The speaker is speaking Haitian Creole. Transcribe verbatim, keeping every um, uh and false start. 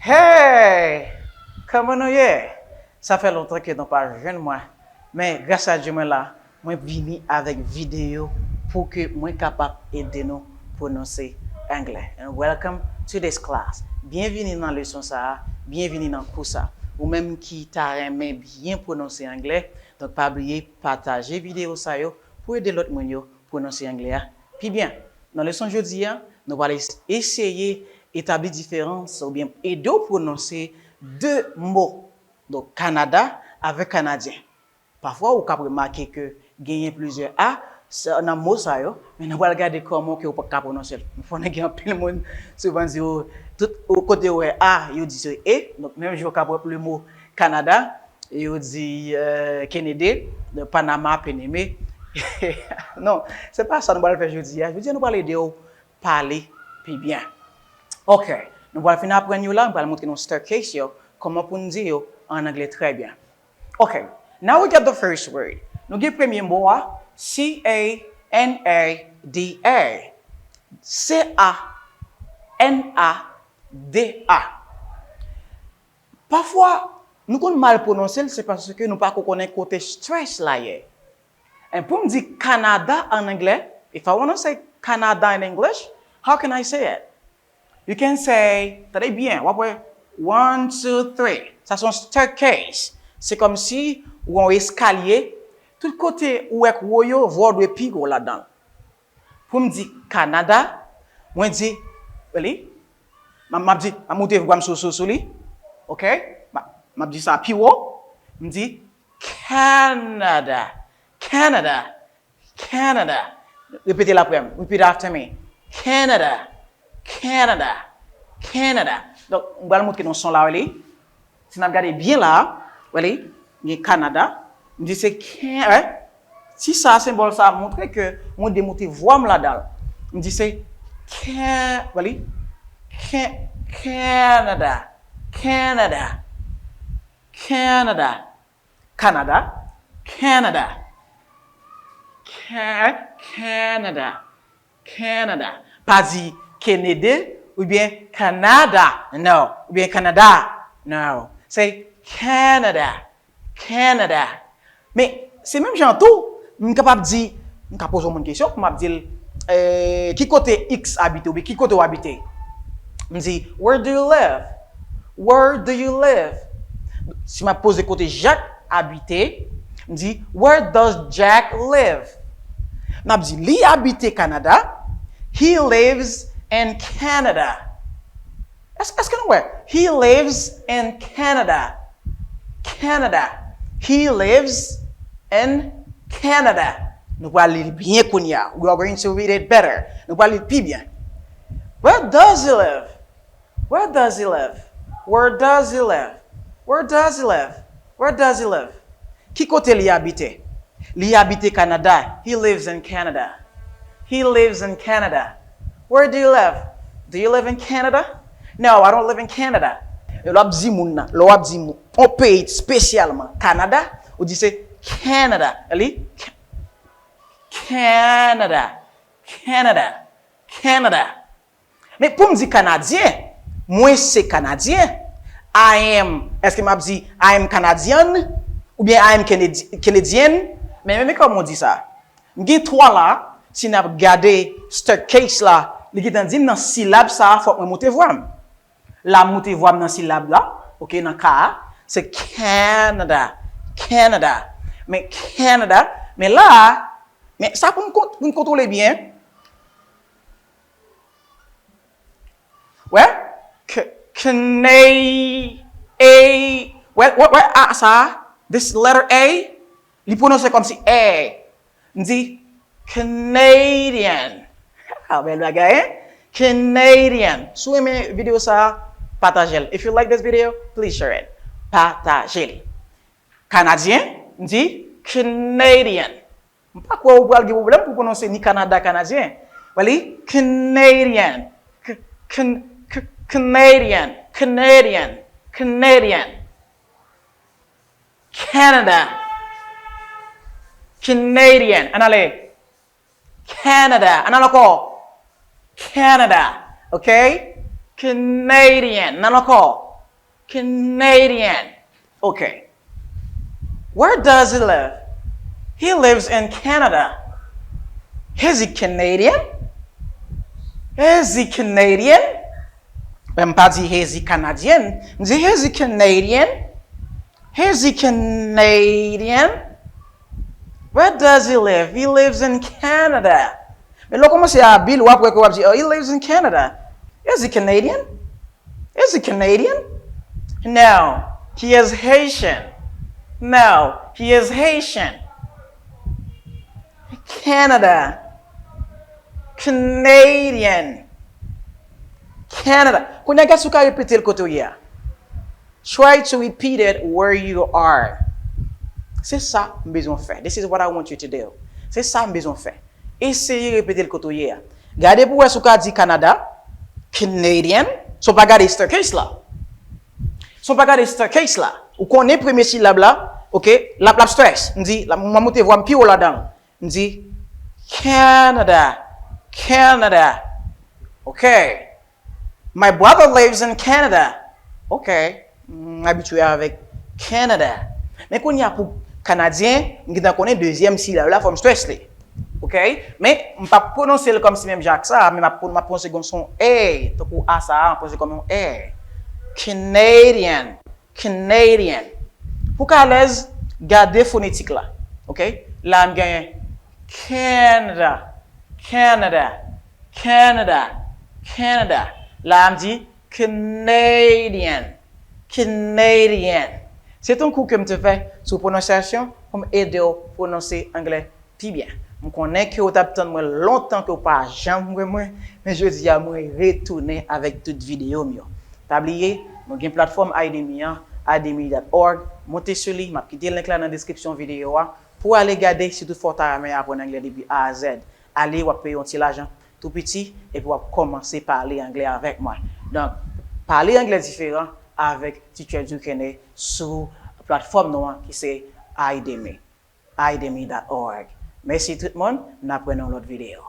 Hey! Kòman nou ye? Sa fè lontan ke nou pa jwenn mwen, men gras a Dye mwen la, mwen vini avèk videyo pou ke mwen kapab ede nou pwononse anglè. And welcome to this class. Byenvini nan leson sa a, byenvini nan kou sa. Ou menm ki ta renmen byen pwononse anglè, donk pa bliye pataje videyo sa yo pou ede lòt moun yo pwononse anglè a pi byen. Nan leson jodi a, nou pral es- eseye etabli diferans oubyen ede w pwononse de mo. Donk, Kanada avèk Kanadyen. Pafwa, ou kab remake ke genyen plizyè A s- nan mo sa yo, men nou pral gade kòman ke ou p ap ka pwononse l. Nou konnen gen anpil moun souvan di yo, tout kote yo wè A, yo di se E. Donk, menm jan yo ka pran le mo Kanada, yo di euh, Kennedy, de Panama, Peneme. Non, se pa sa nou pral fè jodi a. Jodi a, nou pral ede w pale pi byen. Ok, nou pral fin aprann yo la, nou pral montre nou staircase yo, kòman pou n di yo an anglè trè byen. Ok, now we get the first word. Nou gen premye mo a, C A N A D A. C A N A D A. Pafwa, nou konn mal pwononse l, se paske nou pa ko konnen kote stress la ye. And pou m di Kanada an anglè, if I wanna say Kanada in English, how can I say it? You can say, tande byen, w ap wè, one, two, three. Sa se yon staircase. Se kòmsi ou yon eskalye, tout kote ou wè k wo yo, vwa w dwe pi gwo ladan l. Pou m di Kanada, mwen di, really? M ap di, m ap moute vwa m sou, sou, sou li. Ok? M ap di sa pi wo. M di Canada. Canada. Canada. Repete l apre m. Repeat after me. Canada. Canada. Canada. Donk, m pral montre nou son la, really. Si n ap gade byen la, wè li, gen Kanada. M di se Can, wè. Ti sa, senbòl sa montre ke mwen demoute vwa m ladan l. M di se Can, wè li, Can, Canada, Canada, Canada, Canada, Canada, Can, Canada. Canada. Pa di Kennedy oubyen Kanada, no. Oubyen Kanada, no. Se Canada. Canada. Men, se menm jan tou, m kapab di, m ka poze yon moun kesyon, m ap di l, eh, ki kote X abite, oubyen ki kote w abite? M di, where do you live? Where do you live? Si m ap poze kote Jacques abite, m di, where does Jack live? M ap di, li abite Kanada. He lives in Canada. Èske, èske nou wè? He lives in Canada. Canada. He lives in Canada. Nou pral li l byen kounye a. We are going to read it better. Nou pral li l pi byen. Where does he live? Where does he live? Where does he live? Where does he live? Where does he live? Ki kote li abite? Li abite Kanada. He lives in Canada. He lives in Canada. Where do you live? Do you live in Canada? No, I don't live in Canada. Lè w ap di moun nan, lè w ap di moun, yon peyi espesyalman Kanada, ou di se Canada. Li Canada. Canada. Canada. Men pou m di Kanadyen, mwen se Kanadyen. I am, èske m ap di I am Canadian? Oubyen I am Kennedy, Canadian? Men, men, men kòman w di sa? M gen twa la, si n ap gade staircase la, li gentan di m nan silab sa a, fòk mwen moute vwa m. La m moute vwa m nan silab la, ok, nan ka a, se Canada, Canada. Men Canada, men la a, men sa pou n kont-, pou n kontwole byen. Wè? K-, Kane-, A, wè, wè, wè, A sa, this letter A, li pwononse kòmsi A. M di, Canadian. Ah, bèl bagay, hein? Canadian. Si w renmen videyo sa, pataje l. If you like this video, please share it. Pataje l. Kanadyen, m di, Canadian. M pa kwè ou pral gen pwoblèm pou pwononse ni Kanada, Kanadyen. Wè li, Canadian. K-, can-, k-, Canadian. Canadian. Canadian. Canada. Canadian. Ann ale. Canada. Ann ale ankò. Canada. Ok? Canadian. Ann ale ankò. Canadian. Okay. Where does he live? He lives in Canada. Is he Canadian? Is he Canadian? M pa di is he Canadian. M di is he Canadian? Is he Canadian? Where does he live? He lives in Canada. Men lè w kòmanse a Bill, w ap wè ke w ap di, oh, he lives in Canada. Is he Canadian? Is he Canadian? No, he is Haitian. No, he is Haitian. Canada. Canadian. Canada. Kounye a, gade si w ka repete l kote w ye a. Try to repeat it where you are. Se sa m bezwen w fè. This is what I want you to do. Se sa m bezwen w fè. Eseye repete l kote w ye a. Gade pou w wè si w ka di Canada, Canadian, si w pa gade staircase la. Si w pa gade staircase la, ou konnen premye silab la, ok, l ap, l ap stress. M di, la, mwen moute vwa m pi wo ladan l. M di, Canada, Canada. Ok. My brother lives in Canada. Ok. M abitye avèk Canada. Men kounye a pou Kanadyen, m gentan konnen dezyèm silab la, fò m stress li. Ok? Men, m p ap pwononse l kòmsi menm jan ak sa, men m ap, m ap pwononse kòm se yon A. Tankou A sa a, m ap pwononse kòm yon A. Canadian. Canadian. Pou w ka alèz, gade fonetik la. Ok? La, m genyen Canada. Canada. Canada. Canada. La, m di Canadian. Canadian. Se t yon kou ke m te fè sou pwononsyasyon pou m ede w pwononse anglè pi byen. M konnen ke w t ap tann mwen lontan ke w pa janm wè mwen, men jodi a mwen retounen avèk tout videyo m yo. Pa bliye, nou gen platfòm Aide Me an, aide me dot org. Monte sou li, m ap kite link la nan deskripsyon videyo a pou w ale gade si toutfwa w ta renmen aprann anglè depi A a Z. Ale, w ap peye yon ti lajan tou piti, epi w ap kòmanse pale anglè avèk mwen. Donk, pale anglè diferan avèk Teacher Duquesne sou platfòm nou an ki se Aide Me, aide me dot org. Mèsi tout moun, n ap wè nan yon lòt videyo.